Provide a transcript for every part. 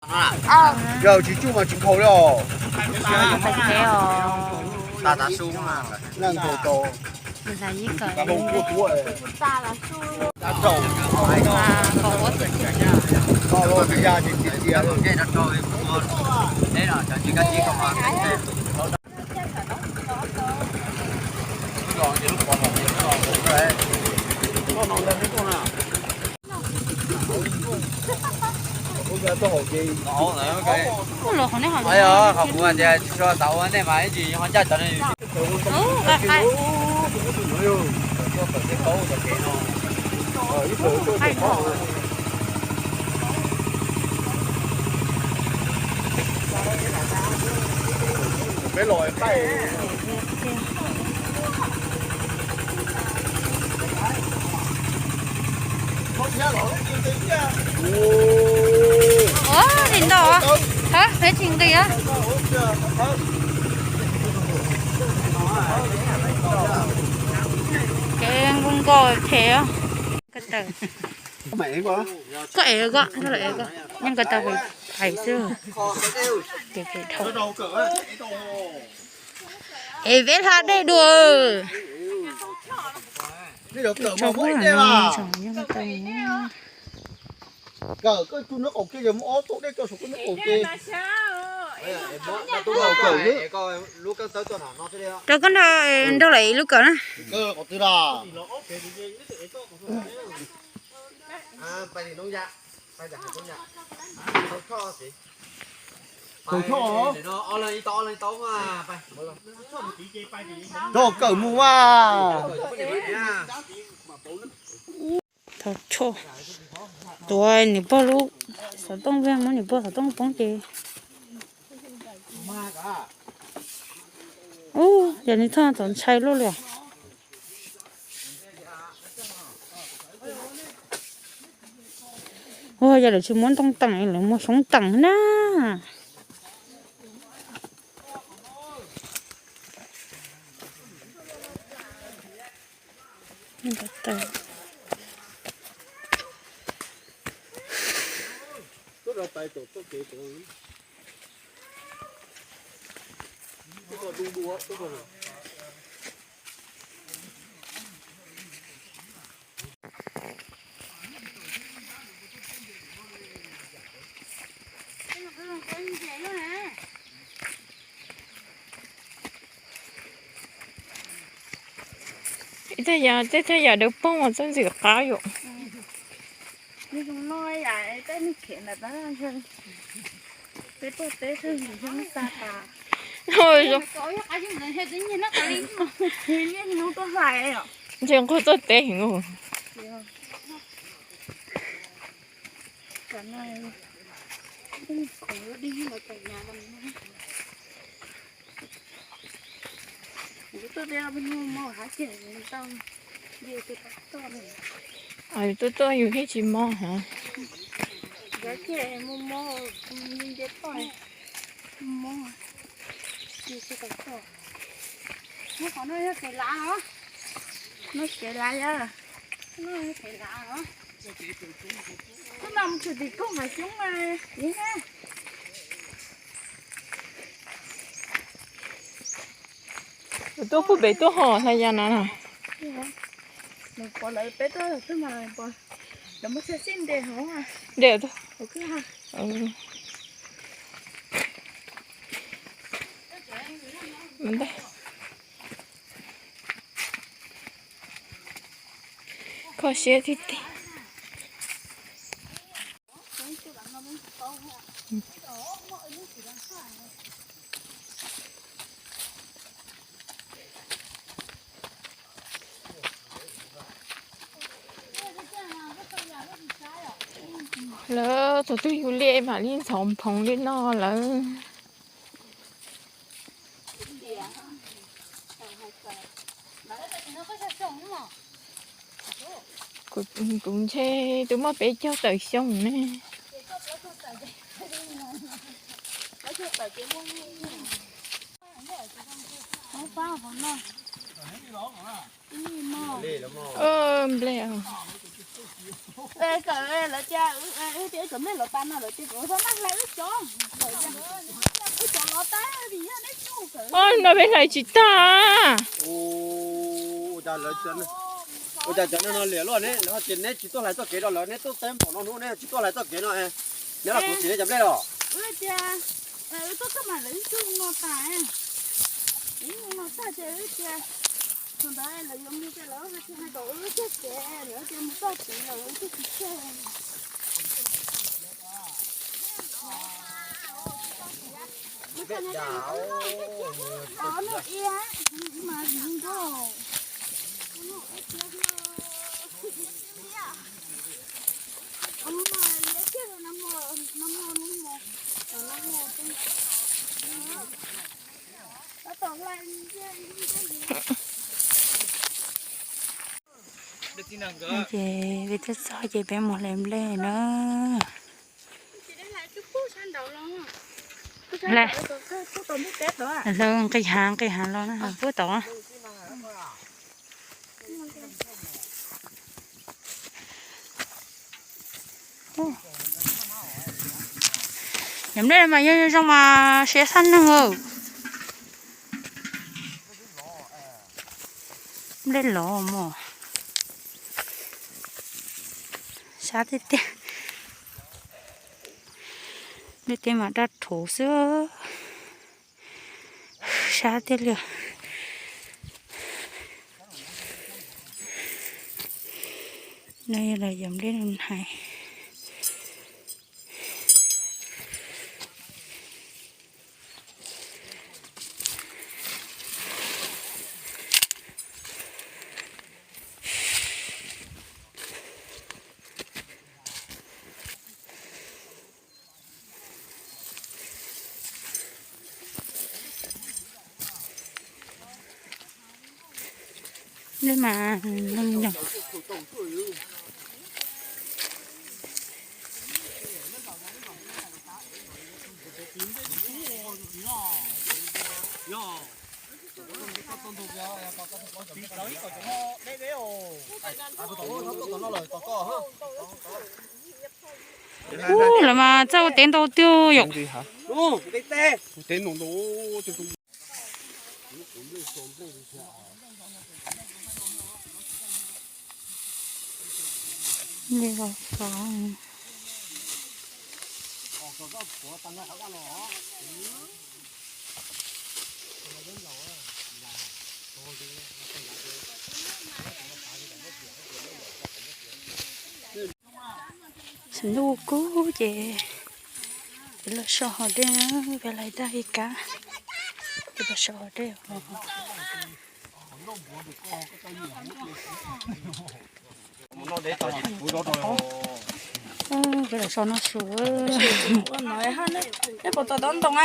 Yog tsis tsuj mas tsis nphau li os. Tais tsev os. Neeg nkaus tau. Tais tsev os. Kaum huab txiv. Kaum huab txiv ya ces txiv tiag. Qhov kuv tias tsis so xav ua nej mas ib ntsis ho ncaj cov ne. Peb los qaij. Ua li ntawd, peb tsis nqis. Ces nkaus nkaus phem. Koj ev ko, koj ev ko, yeej ko tau pem xwb. Ces pem dhau. Es peb hla dej dua. Tso kuj no tso yeej ko tau. Kawm koj tug nraub qaum kiag yog muaj ob tug dej coj saum koj nraub qaum ke. Rau koj nrog, nrog lawv ib lub kawm na. Thaum choj, rau kawm mus mas. Thaum choj, tuav niam pog lub xov tooj, muab niam pog xov tooj poob ces. Ub, yog nws thoj txaus ntshai luaj li os. Ua yog lawv tsis muab ntoo teem, lawv muab xyoob teem na. Ib txhia yam, tej txhia yam dawb paug mas txawj ntxim qab yom. Ntshe nqug txoj teb heev. Tuaj tuaj yus thiaj tsis mob hov. Muab qhov no yog kev lav os. No kev lav yog. No yog kev lav os. Twb mam mus tshwm tim koj nqaim xyoob na. Tuaj puag pem tuaj ho hla ya na. Nws pom lawv peb tuaj twb mas pom lawv muaj txhia xij ntes hov. Ntes. Kho siab tiag tiag. Lawv thaum twg yus liaj mam li ntxhov nphoov li no lawm. Kuv ntshe twb muaj peb caug tawm xyoo ne. Nplej. Kawm lawv tias, tias kawm mej los tas no lawv tias kawm txhob maj hlais wb cov, wb cov los tas vim yog neb tsuj kawm. Oj, no peb hlais tsis tag. Ua cas cov neeg no liam luaj ne, lawv tias neb tsis tuaj hlais txoj kev rau lawv, neb tuaj teb npaum no hnub neb tsis tuaj hlais txoj kev no, neb los kuv tsis neb cov nplej los. Wb tias, wb tuaj txog mas lawv ib tug no tas, ib tug no tas ces wb tias, thaum ntawd lawv yuav mus ces lawv hais tias hais kom wb kiag kev, lawv tias mus txog tid lawm wb thiaj tsis tseg. Ces peb twb txog ces peb mus hlais nplej na. Hlais, nqis hav nqis hav los na, puag tod. Yog nplej mas yog zoo mas siab xab neeg. Nplej lov mos, sab tiag tiag. Nplej tej mas daj rhuv xwb, sab tiag li. No yog los yog nplej hais. Neb mas neeg nyob. Ub, lawv mas txawj ua teb ntau tiag yom. Tsaus ntuj kub ces peb los so haus dej, peb laij tag ib kab, peb los so haus dej. Peb los so noj su. Neb puas tau ntoo a?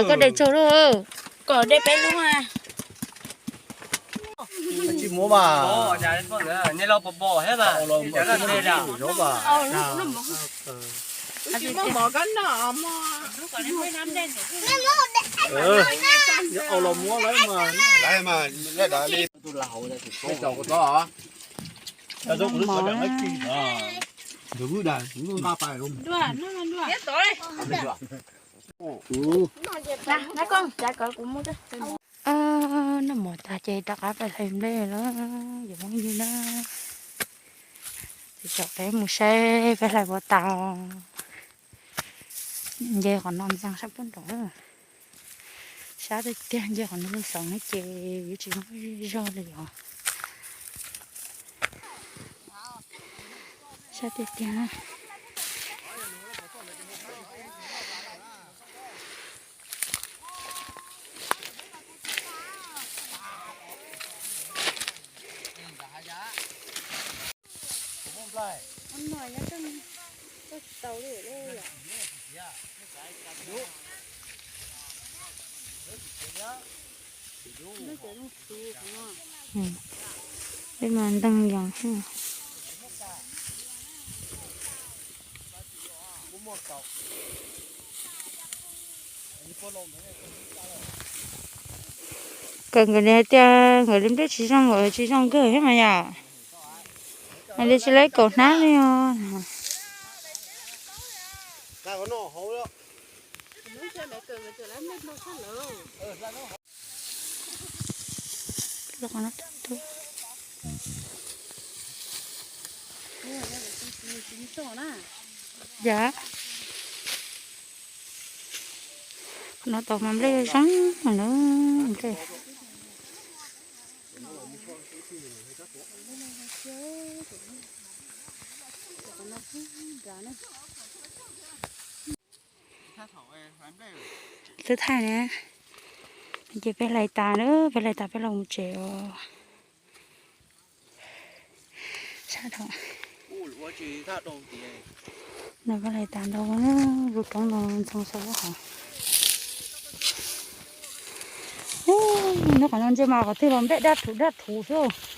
Koj de tsaug lawm. Kom de peb lub. Tsis muab mas. Au los muab lawm mas. Noj mov tas ces rov qab pais hlais nplej lawm, yuav phooj ywg na. Ces tso peb mus saib peb hlais puas tas. Nce qhov no ntxeev sab pub nraud. Sab tiag tiag, nce qhov no xov ces yuav tsis muaj zog li os. Sab tiag tiag. Peb mas nteeg yos. Kawm nkawd tias nkawd li nplej tsis zoo, nkawd tsis zoo kawg thiab mas yom. Li tsis laib kaum hnab li os. Yam, qhov no tau mas nplej zoo na. Twb thaij na, ces peb hlais tas na, peb hlais tas peb los mus tsev os. Sab dhau. No peb hlais tas ntau na, lub roob no ntxhoo xwb hov. Nyob qhov no ntsia mas qhov twg los nplej daj rhuv daj rhuv xwb.